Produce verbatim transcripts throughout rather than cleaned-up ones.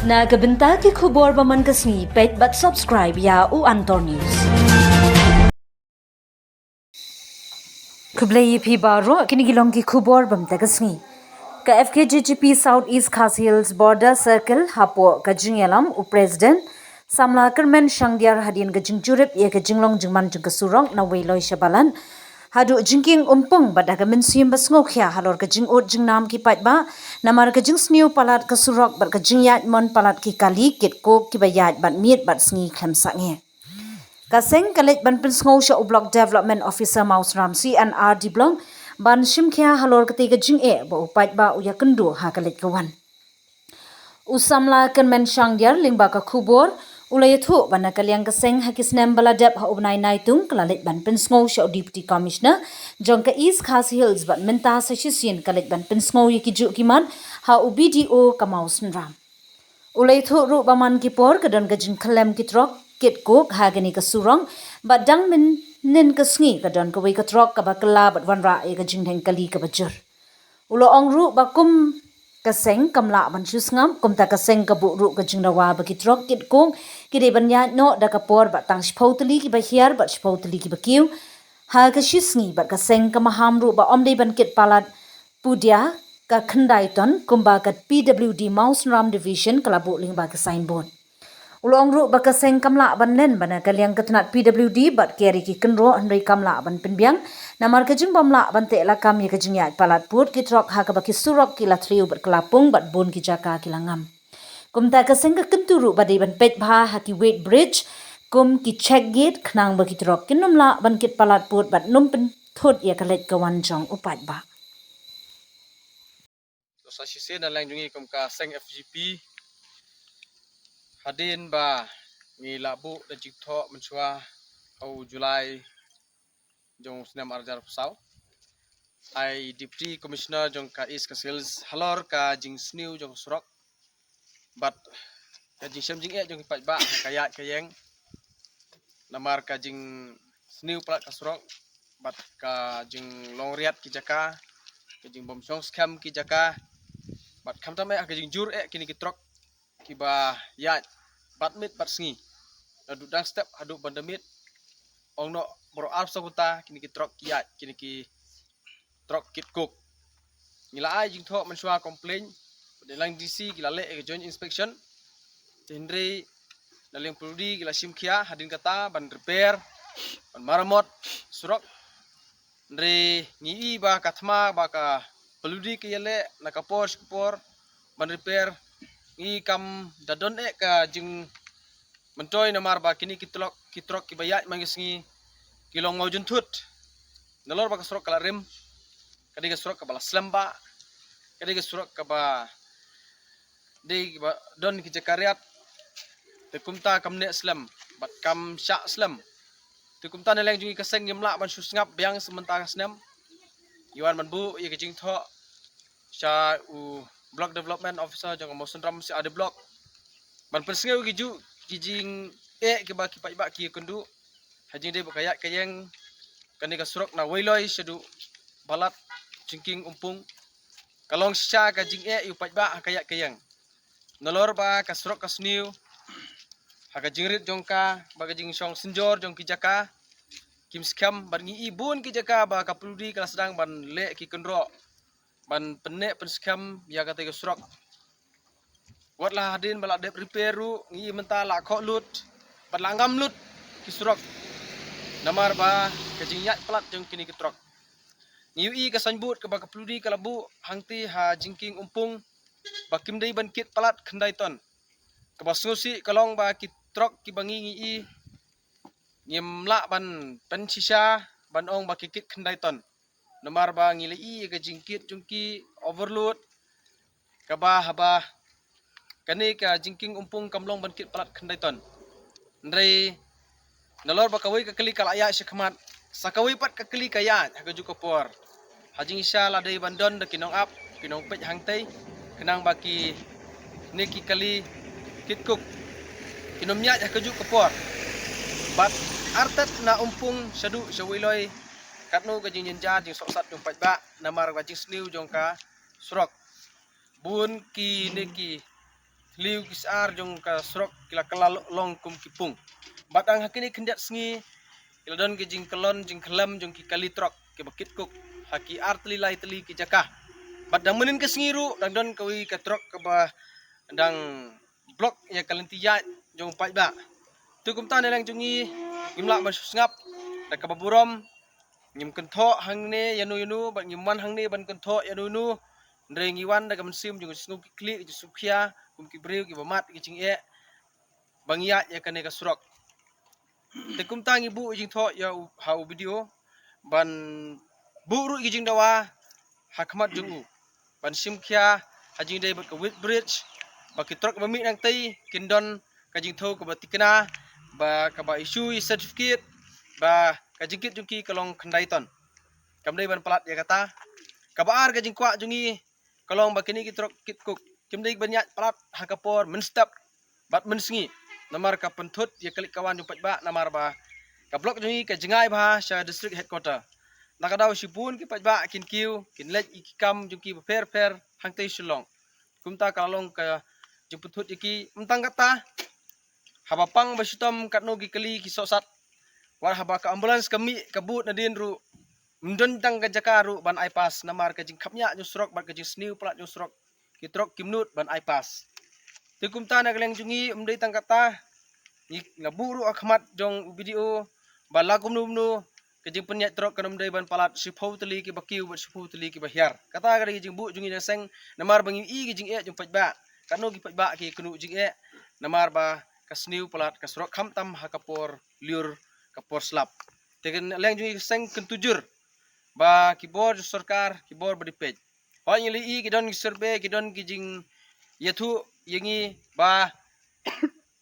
Na ka bynta ki khubor ba man ka sngi, peit bad subscribe ïa u Antor News. Khublei ïa phi baroh, kine ki long ki khubor ba mynta ka sngi. Ka F K J G P South East Khasi Hills Border Circle, hapoh ka jingïalam u President, Samla Kyrmen Shangdiar, hadien ka jingjurip ïa ka jinglong jingman jong ka surok na Weiloi sha Balat haduh Jingkieng Umpung, bad da ka mynsiem ba sngewkhia halor ka jingud jingnam ki paidbah namar ka jingsniew palat ka surok bad ka jingïaid mon palat ki kali kit kuk kiba ïaid bad miet bad sngi khlem sangeh. Ka seng ka leit ban pynsngew sha u Block Development Officer Mawsynram, C and R D Block, ban shimkhia halor katei ka jingeh ba u paidbah u ïakynduh ha ka leit ka wan. U Samla Kyrmen Shangdiar, lyngba ka khubor, u la ïathuh ba na ka liang ka seng ha ki snem ba la dep ha u bnai Naitung ka la leit ban pynsngew sha u Deputy Commissioner jong ka East Khasi Hills, bad mynta sa shisien ka leit ban pynsngew ïa ki juh ki mat ha u B D O ka Mawsynram. U la ïathuh ruh ba man ki por ka don ka jingkhyllem ki trok kit kuk ha kane ka surok, bad dang mynnin ka sngi ka don kawei ka trok kaba kylla bad wanrah ïa ka jingdheng kali kaba jur. U la ong ruh ba kum ka seng kam lah ban shu sngap, kumta ka seng ka buh ruh ka jingdawa ba ki trok kit kuk ki dei ban ïaid noh da ka por, bad tang shiphew tylli kiba hiar bad shiphew tylli kiba kiew ha ka shi sngi, bad ka seng ka maham ruh ba ym dei ban kit palat pudia ka khyndai ton, kumba ka P W D Mawsynram Division ka la buh lyngba ka signboard. U la ong ruh ba ka seng kam lah ban len ba na ka liang ka tnat P W D bad ker ïa ki kynroh, hynrei kam lah ban pynbiang namar ka jingbym lah ban teh lakam ïa ka jingïaid palat pud ki trok ha kaba ki surok ki la thliew bad kylla pung bad bun ki jaka ki la ngam. Kumta ka seng ka kyntu ruh ba dei ban peit bha ha ki weight bridge kum ki check gate, khnang ba ki trok kin ym lah ban kit palat pud bad ym pynthut ïa ka leit ka wan jong u paidbah. To sa shisien na liang jong ngi kum ka seng F G P, hadien ba ngi la buh da jingthoh mynshuwa ha u July jong u snem ar hajar arphew saw, ai Deputy Commissioner jong ka East Khasi Hills halor ka jingsniew jong ka surok bad ka jingshem jingeh jong ki paidbah ha ka ïaid ka ïeng namar ka jingsniew palat ka surok bad ka jinglong riat ki jaka, ka jingbym shong skhem ki jaka, bad khamtam eh ka jingjur eh kine ki trok kiba ïaid bad miet bad sngi, naduh dang step haduh ban da miet, ong noh baroh arphew saw kynta kine ki trok ki ïaid, kine ki trok kit kuk. Ngi la ai jingthoh mynshuwa complain, bad na liang D C ki la leh ka joint inspection, te hynrei na liang P W D ki la shimkhia hadien kata ban repair, ban maramot surok. Hynrei ngi i ba ka thma ba ka P W D ka ïaleh na ka por sha ka por ban repair, ngi kam da don eh ka jingmyntoi namar ba kine ki trok, ki trok kiba ïaid man ka sngi ki long mawjynthut. Nalor ba ka surok ka la rim, ka dei ka surok kaba la slem bha, ka dei ka surok kaba dei kaba don ki jaka riat, te kumta kam neh slem bad kam shah slem. Te kumta na liang jong ngi ka seng ngim lah ban shu sngap biang sa mynta ka snem. Ngi wan ban buh ïa ka jingthoh sha u Block Development Officer jong ka Mawsynram C R D Block ban pynsngew ïa ki juh ki jingeh kiba ki paidbah ki ïakynduh ha jingdei bad ka ïaid ka ïeng kane ka surok na Weiloi shaduh Balat Jingkieng Umpung. Ka long shisha ka jingeh ïa u paidbah ha ka ïaid ka ïeng. Nalor ba ka surok ka sniew, ha ka jingrit jong ka, ba ka jingshong synjor jong ki jaka kim skhem, bad ngi i bun ki jaka ba ka P W D ka la sdang ban leh ki kynroh ban pynneh pynskhem ïa katei ka surok. Wat la hadien ba la dep repair ruh, ngi i mynta la khoh lut bad la ngam lut ki surok namar ba ka jingïaid palat jong kine ki trok. Ngi ïohi ka signboard kaba ka P W D ka la buh hangtei ha Jingkieng Umpung ba kim dei ban kit palat khyndai ton. Kaba sngewsih ka long ba ki trok kiba ngi ngi i ngim lah ban pynshisha ban ong ba ki kit khyndai ton. Namar ba ngi la i ka jingkit jong ki overload, kaba haba kane ka Jingkieng Umpung kam long ban kit palat khyndai ton. Hynrei nalor ba kawei ka kali ka la ïaid sha khmat, sa kawei pat ka kali ka ïaid ha kajuh ka por. Ha jingshisha la dei ban don da ki nongap, ki nongpeit hangtei, khnang ba kine ki kali kit kuk kin ym ïaid ha kajuh ka por. Bad artat na Umpung shaduh sha Weiloi, katno ka jingjynjar jingsohsat jong paidbah namar ka jingsniew jong ka surok. Bun kine ki thliew ki sar jong ka surok ki la kylla long kum ki pung. Bad dang ha kine khyndiat sngi ki la don ki jingkyllon jingkhyllem jong ki kali trok kiba kit kuk ha ki ar tylli lai tylli ki jaka. Bad dang mynnin ka sngi ruh dang don kawei ka trok kaba dang block ïa ka lynti ïaid jong u paidbah. Te kumta na liang jong ngi ngim lah ban sngap da kaba burom. Ngim kynthoh hangne ïano ïano bad ngim wan hangne ban kynthoh ïano ïano. Hynrei ngi wan da ka mynsiem jong ka jingsngewkhia, ka jingsngewkhia kum ki briew kiba mad ki jingeh ba ngi ïaid ïa kane ka surok. Te kumta ngi buh jingthoh ïa u, ha u B D O ban buh ruh ki jingdawa ha khmat jong u ban shim khia ha jingdei bad ka weight bridge ba ki trok ba mih nangtei kin don ka jingthew kaba tikna ba kaba issue ïa certificate ba ka jingkit jong ki ka long khyndai ton. Kam dei ban palat ïa kata. Kaba ar ka jingkwah jong ngi ka long ba kine ki trok kit kuk kim dei ban ïaid palat ha ka por mynstep bad mynsngi. Namar ka pynthut ïa ka leit ka wan jong paidbah namar ba ka block jong ngi ka jngai bha sha district headquarter. Na ka daw shibun ki paidbah kin kiew kin leit ïa ki kam jong ki bapher pher hangtei Shillong. Kumta ka la long ka jingpynthut ïa ki. Ym tang kata, haba pang ba shitom katno ki kali ki sohsat. Wat haba ka ambulance ka mih ka bud nadien ruh ym don tang ka jaka ruh ban ai pass namar ka jingkhapngiah jong surok bad ka jingsniew palat jong surok. Ki trok kim nud ban ai pass. Te kumta na ka liang jong ngi ym dei tang kata, ngi la buh ruh ha khmat jong u B D O ba la kumno kumno ka jingpynïaid trok kan ym dei ban palat shiphew tylli kiba kiew bad shiphew tylli kiba hiar. Kata ka dei ka jingbuh jong ngi na seng namar ba ngi i ka jingeh jong paidbah. Katno ki paidbah ki kynnoh jingeh namar ba ka sniew palat ka surok khamtam ha ka por lyiur ka por slap. Te ka liang jong ngi ka seng kyntu jur ba ki bor jong sorkar ki bor ba dei peit. Hooid ngi la i ki don ki survey ki don ki jingïathuh ïa ngi ba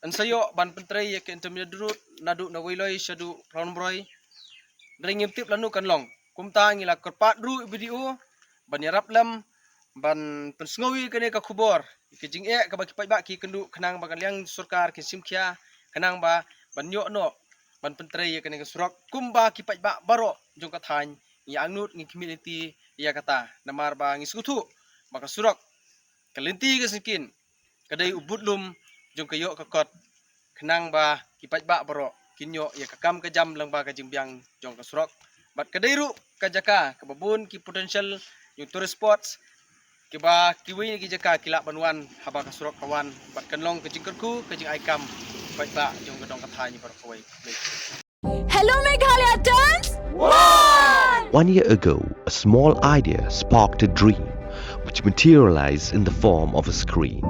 yn sa ïoh ban pyntrei ïa ka intermediate road naduh na Weiloi shaduh Phrawnbroi. Hynrei ngim tip lano kan long. Kumta ngi la kyrpad ruh ïa u B D O ban ïarap lem ban pynsngew ïa kane ka khubor ïa ka jingeh kaba ki paidbah ki kynduh khnang ba ka liang sorkar kin shim khia khnang ba ban ïoh noh ban pyntrei ïa kane ka surok kumba ki paidbah baroh jong ka thaiñ ngi angnud ngi khmih lynti ïa kata namar ba ngi sngewthuh ba ka surok ka lynti ka syngkien ka dei u budlum jong ka ïoh ka kot khnang ba ki paidbah baroh kin ïoh ïa ka kam ka jam lyngba ka jingbiang jong ka surok. Bad ka dei ruh ka jaka kaba bun ki potential jong tourist spots kiba kiwei na ki jaka ki lah ban wan haba ka surok ka wan bad kan long ka jingkyrkhu ka jingai kam paidbah jong ka dong ka thaiñ baroh kawei. Hello Meghalaya turns one! One year ago, a small idea sparked a dream which materialized in the form of a screen,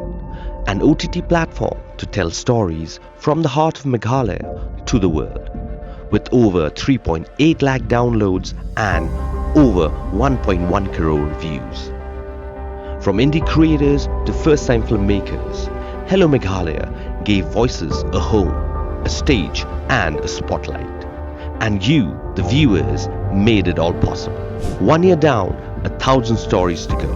an O T T platform to tell stories from the heart of Meghalaya to the world, with over three point eight lakh downloads and over one point one crore views. From indie creators to first time filmmakers, Hello Meghalaya gave voices a home, a stage, and a spotlight. And you, the viewers, made it all possible. One year down, a thousand stories to go.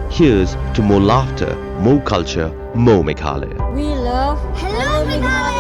Here's to more laughter, more culture, more Meghalaya. We love Hello Meghalaya!